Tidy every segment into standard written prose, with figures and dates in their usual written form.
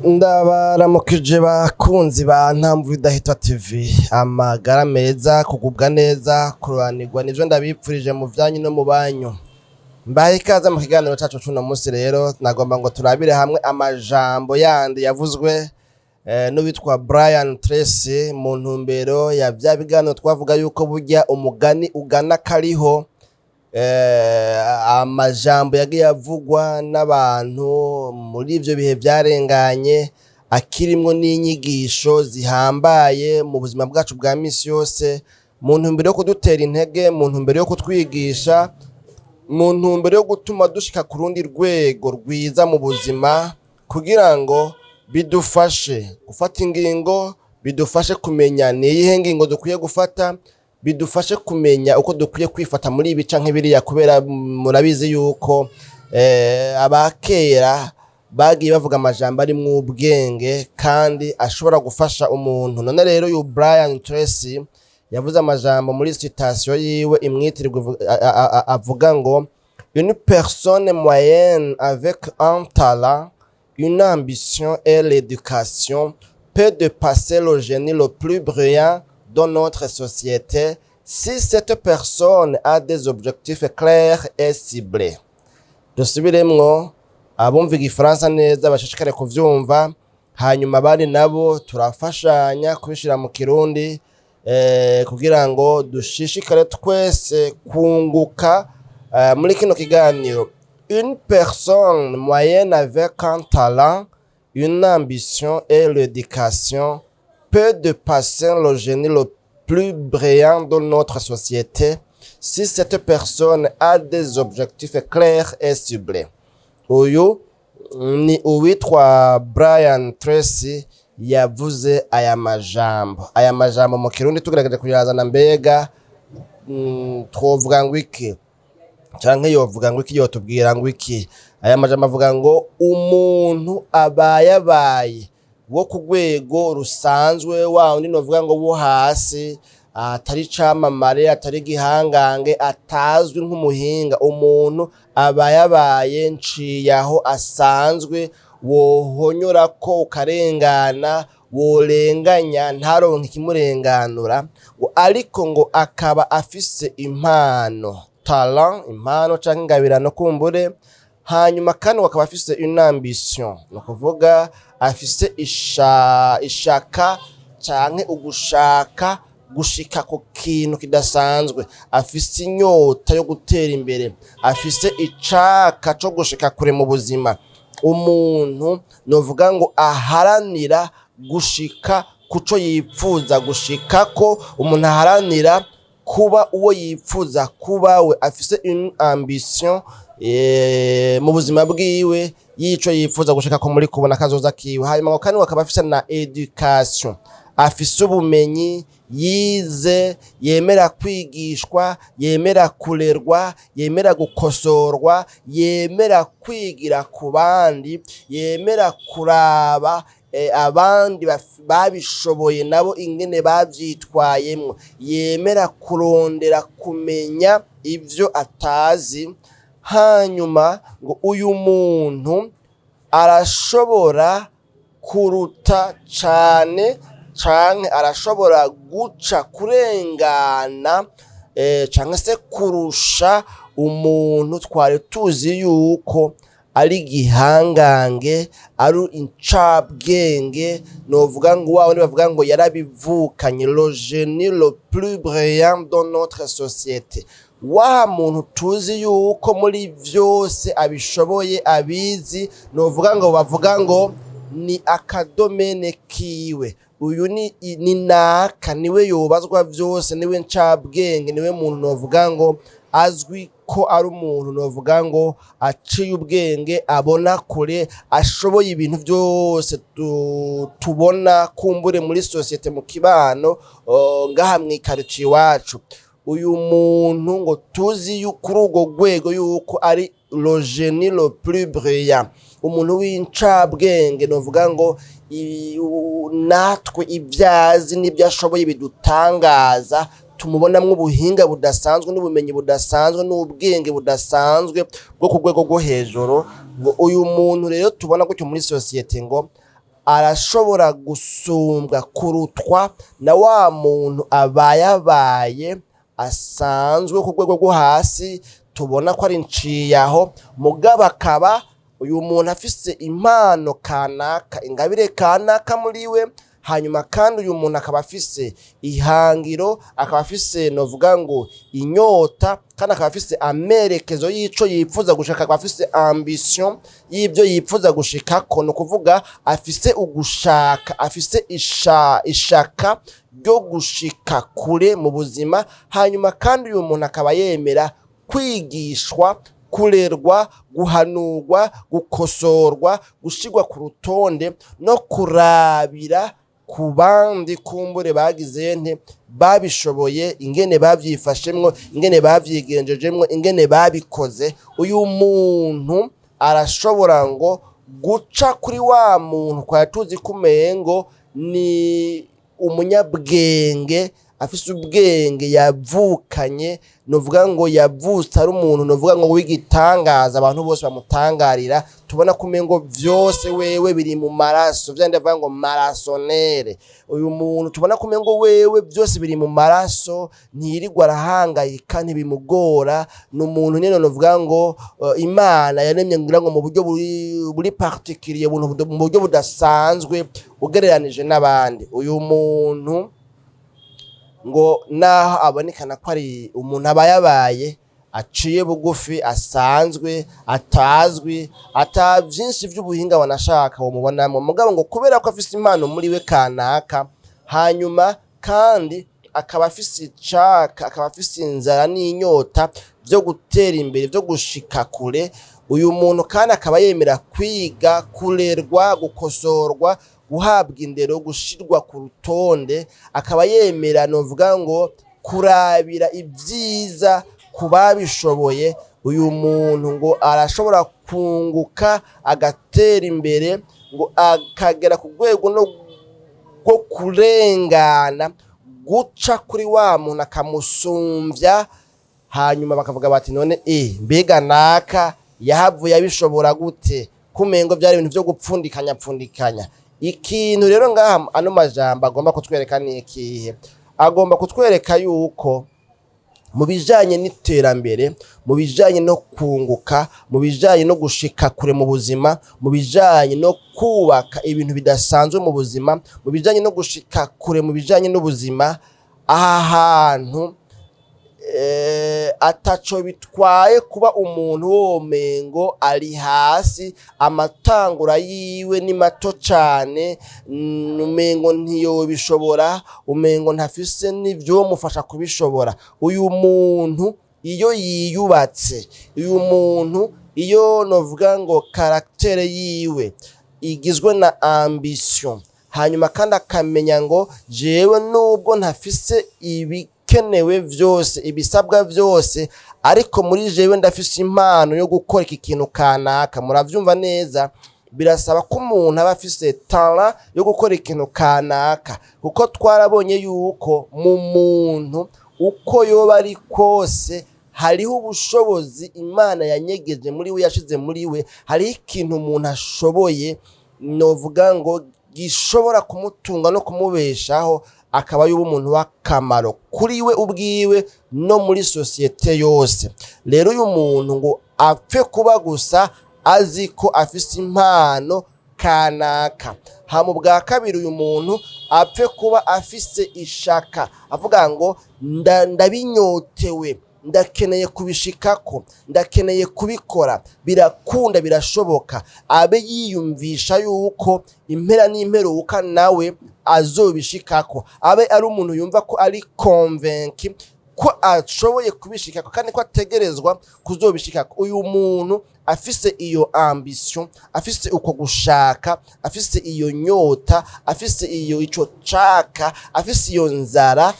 Ndabaramukije bakunzi ba Ntamvu Idahita TV. Amagara meza, kugubwa neza, kururanirwa, nivyo ndabipfurije mu vyanyu no mu banyu. Mbahe ikaze mu kiganiro cacu c'uno musi. Rero nagomba ngo turabire hamwe amajambo yandi yavuzwe n'uwitwa Brian Tracy mu ntumbero ya vya biganiro twavuga yuko burya umugani ugana kariho amajambo yagiye avugwa n'abantu muri ivyo bihe vyarenganye akirimwo n'inyigisho zihambaye mu buzima bwacu bwa misi yose, mu ntumbero yo kudutera intege, mu ntumbero yo kutwigisha, mu ntumbero yo gutuma dushika ku rundi rwego rwiza mu buzima, kugira ngo bidufashe gufata ingingo, bidufashe kumenya ni iyihe ngingo dukwiye gufata, bidufashe kumenya uko dukwiye kwifata muri ibi canke biriya, kubera murabizi yuko abakera bagiye bavuga amajambo arimwo ubwenge kandi ashobora gufasha umuntu. None rero uyu Brian Tracy yavuze amajambo muri citation yiwe imwitirirwa avuga ngo: "Une personne moyenne avec un talent, une ambition et l'éducation peut dépasser le génie le plus brillant de notre société si cette personne a des objectifs clairs et ciblés." Dusubiremwo, abumva igifaransa neza bashishikare kuvyumva, hanyuma abandi nabo turafashanya kubishira mu Kirundi kugira ngo dushishikare twese kunguka muri kino kiganiro. Une personne moyenne avec un talent, une ambition et l'éducation peut dépasser le génie le plus brillant de notre société si cette personne a des objectifs clairs et ciblés. Uyu ni uwitwa Brian Tracy yavuze aya majambo. Aya majambo mu Kirundi tugerageje kuyazana, mbega twovuga ngo iki, canke yovuga ngo iki, yotubwira ngo iki? Aya majambo avuga ngo umuntu abayabaye wo ku rwego rusanzwe, wa wundi novuga ngo wo hasi, atari icamamare, atari igihangange, atazwi nk'umuhinga, umuntu abayabaye nciye aho asanzwe, wohonyora ko ukarengana, worenganya ntaronke ikimurenganura ngo, ariko ngo akaba afise impano, talent, impano canke ingabirano kumbure, hanyuma kandi ngo akaba afise une ambition, ni ukuvuga afise ishaka canke ugushaka gushika ku kintu kidasanzwe, afise inyota yo gutera imbere, afise icaka co gushika kure mu buzima, umuntu novuga ngo aharanira gushika kuco yipfuza gushikako, umuntu aharanira kuba uwo yipfuza kuba we, afise une ambition mu buzima bwiwe y'ico yipfuza gushika ko muri kubona kazoza kiwe. Hanyuma ngo kandi ngo akaba afise na education, afise ubumenyi, yize, yemera kwigishwa, yemera kurerwa, yemera gukosorwa, yemera kwigira ku bandi, yemera kuraba abandi babishoboye nabo ingene bavyitwayemwo, yemera kurondera kumenya ivyo atazi. Hanyuma ngo uyu muntu arashobora kuruta cane canke arashobora guca kurengana canke se kurusha umuntu twari tuzi yuko ari igihangange, ari incabwenge, novuga ngo wa wundi bavuga ngo yarabivukanye, le génie le plus brillant de notre société, wa muntu tuzi yuko muri vyose abishoboye, abizi, novuga ngo bavuga ngo ni aka domaine kiwe, uyu ni naka, niwe yobazwa vyose, niwe ncabwenge, niwe muntu novuga ngo azwi ko ari umuntu novuga ngo aciye ubwenge, abona kure, ashoboye ibintu byose tubona kumbure muri société, mu kibano, ngaha mw'ikaritsiye iwacu. Uyu muntu ngo tuzi kuri urwo rwego yuko ari le génie le plus brillant, umuntu w'incabwenge, novuga ngo natwe ibyazi n'ibyo ashoboye bidutangaza, tumubonamwo ubuhinga budasanzwe n'ubumenyi budasanzwe n'ubwenge budasanzwe bwo ku rwego rwo hejuru. Ngo uyu muntu rero tubona gutyo muri société ngo Arashobora gusumbwa, kurutwa na wa muntu abayabaye, asanzwe ku rwego rwo hasi, tubona ko ari nciyaho, mugabo akaba uyu muntu afise impano kanaka, ingabire kanaka muri we. Hanyuma kandi uyu muntu akaba afise ihangiro, akaba afise, novuga ngo, inyota, kandi akaba afise amerekezo y'ico yipfuza gushika, akaba afise ambition y'ibyo yipfuza gushikako. Ni ukuvuga afise ugushaka, afise ishaka ryo gushika kure mu buzima. Hanyuma kandi uyu muntu akaba yemera kwigishwa, kurerwa, guhanurwa, gukosorwa, gushirwa ku rutonde no kurabira ku bandi kumbure bagize nte, babishoboye, ingene bavyifashemwo, ingene bavyigenjejemwo, ingene babikoze. Uyu muntu arashobora ngo guca kuri wa muntu twari tuzi ko umengo ni umunyabwenge, afise ubwenge yavukanye, novuga ngo yavutse ari umuntu, novuga ngo w'igitangaza, abantu bose bamutangarira, tubona ko umengo vyose wewe biri mu maraso, vyandi bavuga ngo marasonere. Uyu muntu tubona ko umengo wewe vyose biri mu maraso, ntiyirirwa arahangayika, ntibimugora, ni umuntu nyene novuga ngo Imana yaremye ngira ngo mu buryo buri particulier, mu buryo budasanzwe ugereranije n'abandi. Uyu muntu ngo naho abonekana ko ari umuntu aba yabaye aciye bugufi, asanzwe, atazwi, ata vyinshi vy'ubuhinga wanashaka womubonamwo, mugabo ngo kubera ko afise impano muri we kanaka, hanyuma kandi akaba afise icaka, akaba afise inzara n'inyota vyo gutera imbere, vyo gushika kure, uyu muntu kandi akaba yemera kwiga, kurerwa, gukosorwa, guhabwa indero, gushirwa ku rutonde, akaba yemera, novuga ngo, kurabira ibyiza ku babishoboye, uyu muntu ngo arashobora kunguka, agatera imbere, ngo akagera ku rwego no rwo kurengana, guca kuri wa muntu akamusumvya. Hanyuma bakavuga bati: "None mbega naka yahavuye abishobora gute, kumengo byari ibintu vyo gupfundikanya pfundikanya?" Ikintu rero ngaha ano majambo agomba kutwereka ni ikihe? Agomba kutwereka yuko mu bijanye n'iterambere, mu bijanye no kunguka, mu bijanye no gushika kure mu buzima, mu bijanye no kubaka ibintu bidasanzwe mu buzima, mu bijanye no gushika kure mu bijanye n'ubuzima, aha hantu ataco bitwaye kuba umuntu womengo ari hasi, amatangura yiwe ni mato cane, umengo ntiyobishobora, umengo ntafise n'ivyomufasha kubishobora. Uyu muntu iyo yiyubatse, uyu muntu iyo, novuga ngo, caractère yiwe igizwe na ambition, hanyuma kandi akamenya ngo jewe nubwo ntafise ibikenewe vyose, ibisabwa vyose, ariko muri jewe ndafise impano yo gukora iki kintu kanaka. Muravyumva neza, birasaba ko umuntu aba afise talent yo gukora ikintu kanaka, kuko twarabonye yuko mu muntu, uko yoba ari kose, hariho ubushobozi Imana yanyegeje muri we, yashize muri we. Hariho ikintu umuntu ashoboye, novuga ngo gishobora kumutunga no kumubeshaho, akaba yuba umuntu w'akamaro kuri we ubwiwe no muri sosiyete yose. Rero uyu muntu ngo apfe kuba gusa azi ko afise impano kanaka. Hama ubwa kabiri, uyu muntu apfe kuba afise ishaka, avuga ngo ndabinyotewe, ndakeneye kubishikako, ndakeneye kubikora, birakunda, birashoboka. Abe yiyumvisha yuko impera n'imperuka nawe azobishikako, abe ari umuntu yumva ko ari convaincu ko ashoboye kubishikako kandi ko ategerezwa kuzobishikako. Uyu muntu afise iyo ambition, afise uko gushaka, afise iyo nyota, afise iyo ico caka, afise iyo nzara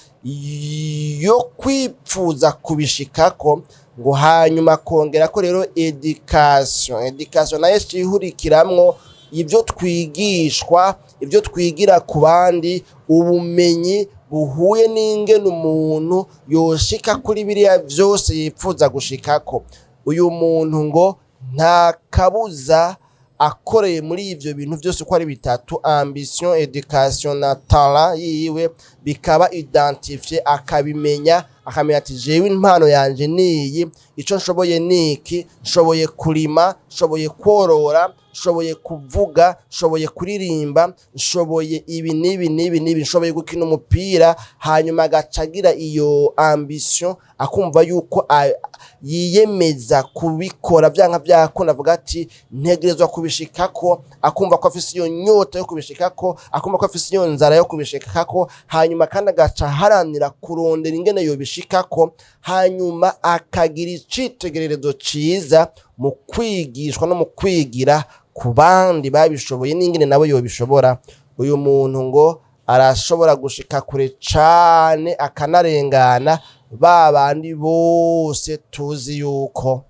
yo kwipfuza kubishikako, ngo hanyuma akongera ko rero éducation nayo cihurikiramwo ibyo twigishwa, ibyo twigira ku bandi, ubumenyi buhuye n'ingene umuntu yoshika kuri biriya vyose yipfuza gushikako, uyu muntu ngo nta kabuza. Akoreye muri ivyo bintu vyose uko ari bitatu, ambition, education na talent yiwe, bikaba identifié, akabimenya, akamenya ati: "Jewe impano yanje niyi, ico nshoboye niki: nshoboye kurima, nshoboye kworora, nshoboye kuvuga, nshoboye kuririmba, nshoboye ibi n'ibi n'ibi n'ibi, nshoboye gukina umupira." Hanyuma agaca agira iyo ambition, akumva yuko yiyemeza kubikora vyanka vyakunda, avuga ati: "Ntegerezwa kubishikako." Akumva ko afise iyo nyota yo kubishikako, akumva ko afise iyo nzara yo kubishikako. Hanyuma kandi agaca aharanira kurondera ingene yobishikako. Hanyuma akagira icitegererezo ciza mu kwigishwa no mu kwigira ku bandi babishoboye n'ingene nawe yobishobora. Uyu muntu ngo arashobora gushika kure cane, akanarengana ba bandi bose tuzi yuko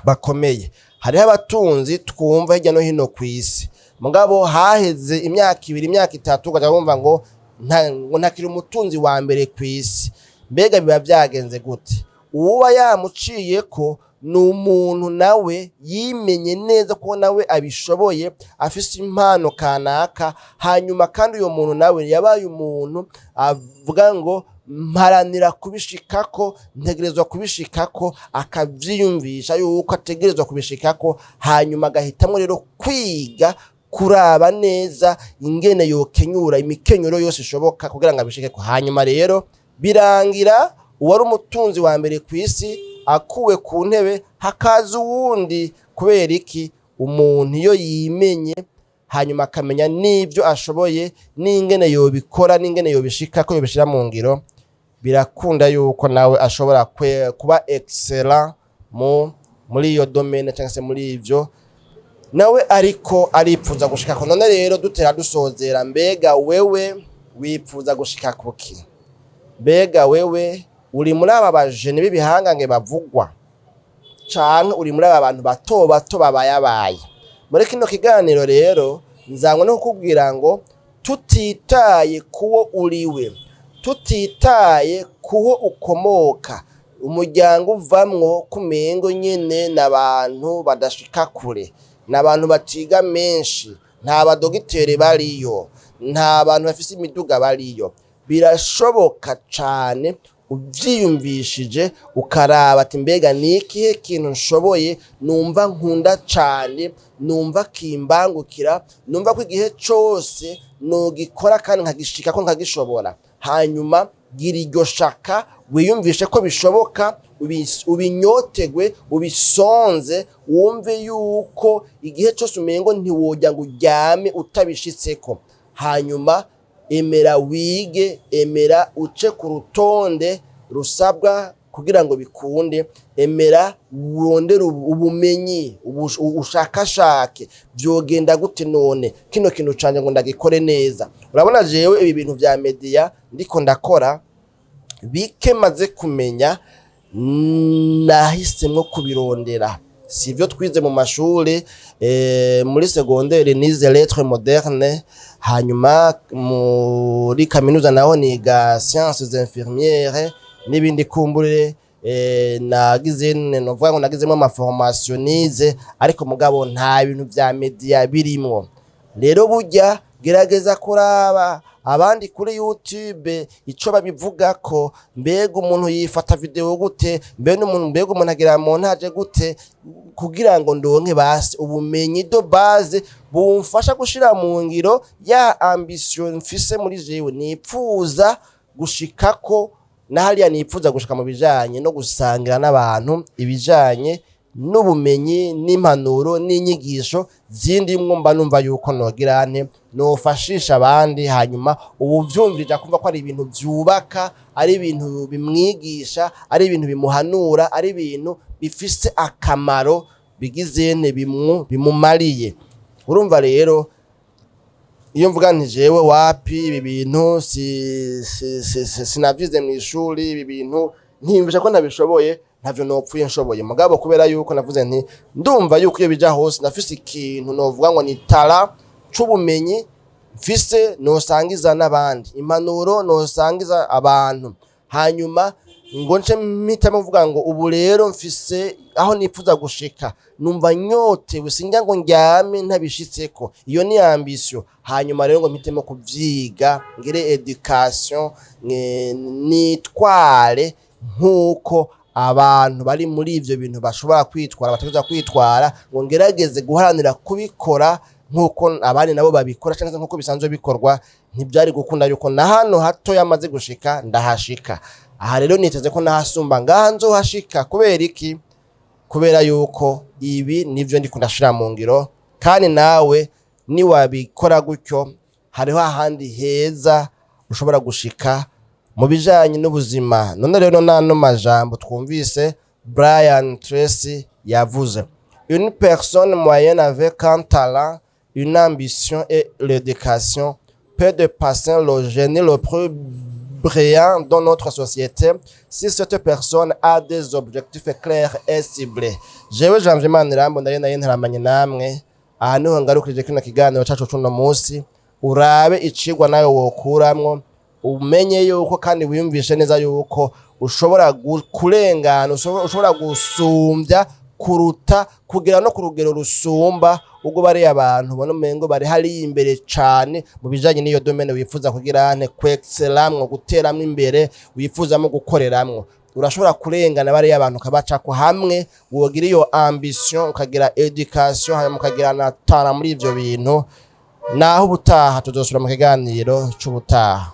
bakomeye. Hariho abatunzi twumva hirya no hino ku isi, mugabo haheze imyaka 2, imyaka 3, ugaca wumva ngo ngo ntakiri umutunzi wa mbere ku isi. Mbega biba vyagenze gute? Uwuba yamuciyeko ni umuntu nawe yimenye neza ko nawe abishoboye, afise impano kanaka. Hanyuma kandi uyo muntu nawe yabaye umuntu avuga ngo: "Mparanira kubishikako, ntegerezwa kubishikako." Akavyiyumvisha yuko ategerezwa kubishikako, hanyuma agahitamwo rero kwiga, kuraba neza ingene yokenyura imikenyuro yose ishoboka kugira ngo abishikeko. Hanyuma rero birangira uwari umutunzi wa mbere ku isi akuwe ku ntebe, hakaza uwundi. Kubera iki? Umuntu iyo yimenye, hanyuma akamenya n'ibyo ashoboye n'ingene yobikora n'ingene yobishika ko yobishira mu ngiro, birakunda yuko nawe ashobora kuba excellent muri iyo domaine cyangwa se muri ivyo nawe ariko aripfuza gushikako. None rero dutera dusozera, mbega wewe wipfuza gushika kuki? Mbega wewe uri muri aba bajene b'ibihangange bavugwa, canke uri muri aba bantu bato bato babayabaye? Muri kino kiganiro rero nzanywe no kukubwira ngo tutitaye kuwo uriwe, tutitaye kuwo ukomoka, umuryango uvamwo, kumengo nyene n'abantu badashika kure, n'abantu batiga menshi, nta badogiteri bariyo, nta bantu bafise imiduga bariyo, birashoboka cane uvyiyumvishije, ukaraba ati: "Mbega ni ikihe kintu nshoboye, numva nkunda cane, numva kimbangukira, numva ko igihe cose nogikora kandi nkagishikako, nkagishobora?" Hanyuma gira iryo shaka, wiyumvishe ko bishoboka, ubinyotegwe, ubisonze, wumve yuko igihe cose umengo ntiwojya ngo uryame utabishitseko. Hanyuma emera wige, emera uce ku rutonde rusabwa kugira ngo bikunde, emera wondere ubumenyi, ushakashake vyogenda gute none kino kintu canje ngo ndagikore neza. Urabona jewe ibi bintu vya media ndiko ndakora, bike maze kumenya nahisemwo kubirondera. Si ibyo twize mu mashuri. Muri secondaire nize lettres modernes, hanyuma muri kaminuza naho niga sciences infirmières n'ibindi. Kumbure nagize, novuga ngo nagizemo ama formation nize, ariko mugabo nta bintu vya media birimwo. Rero burya gerageza kuraba abandi kuri YouTube ico babivugako: mbega umuntu yifata video gute? Mbega umuntu, mbega umuntu agira montage gute? Kugira ngo ndonke basi ubumenyi de base bumfasha gushira mu ngiro ya ambition mfise muri jewe nipfuza gushikako, na hariya nipfuza gushika mu bijanye no gusangira n'abantu ibijanye n'ubumenyi n'impanuro n'inyigisho zindimwo, mba numva yuko nogira nte nofashisha abandi. Hanyuma ubu vyumvirije akumva ko ari ibintu vyubaka, ari ibintu bimwigisha, ari ibintu bimuhanura, ari ibintu bifise akamaro, bigizene bimumariye. Urumva rero, iyo mvuga nti: "Jewe wapi, ibi bintu sinavyize mw'ishuri, ibi bintu ntiyumvisha ko ntabishoboye," ntavyo nopfuye nshoboye. Mugabo kubera yuko navuze nti: "Ndumva yuko iyo bija hose ndafise ikintu novuga ngo ni talent c'ubumenyi mfise nosangiza n'abandi, impanuro nosangiza abantu." Hanyuma Ngo nce mpitamo mvuga ngo ubu rero mfise aho nipfuza gushika, numva nyotewe, sinjya ngo ndyame ntabishitseko. Iyo ni ambition. Hanyuma rero ngo mpitemo kuvyiga, ngire éducation, nitware nk'uko abantu bari muri ivyo bintu bashobora kwitwara, bategerezwa kwitwara, ngo ngerageze guharanira kubikora nk'uko abandi nabo babikora cyangwa se nk'uko bisanzwe bikorwa, ntibyari gukunda yuko na hano hato yamaze gushika ndahashika. Aha rero niteze ko nahasumba ngaha nzohashika. Kubera iki? Kubera yuko ibi nivyo ndiko ndashira mu ngiro. Kandi nawe niwabikora gutyo, hariho ahandi heza ushobora gushika mu bijanye n'ubuzima. None rero n'ano majambo twumvise Brian Tracy yavuze: "Une personne moyenne avec un talent, une ambition et l'éducation peut dépasser le génie le plus brillant dans notre société si cette personne a des objectifs clairs et ciblés." Jewe Janvier Manirambona nari nayo ntaramanye namwe. Aha niho ngarukirije kino kiganiro cacu cuno munsi. Urabe icigwa nawe wokuramwo, umenye yuko kandi wiyumvishe neza yuko ushobora kurengana, ushobora gusumbya, kuruta, kugera no ku rugero rusumba ubwo bariya abantu ubona umengo bari hariya imbere cane mu bijanye n'iyo domaine wifuza kugira ante kwexcelamwo, guteramwo imbere, wifuzamo gukoreramwo. Urashobora kurengana bariya abantu ukabacako hamwe wogira iyo ambition, ukagira éducation, hanyuma ukagira na talent muri ivyo bintu. Naho ubutaha, tuzosubira mu kiganiro c'ubutaha.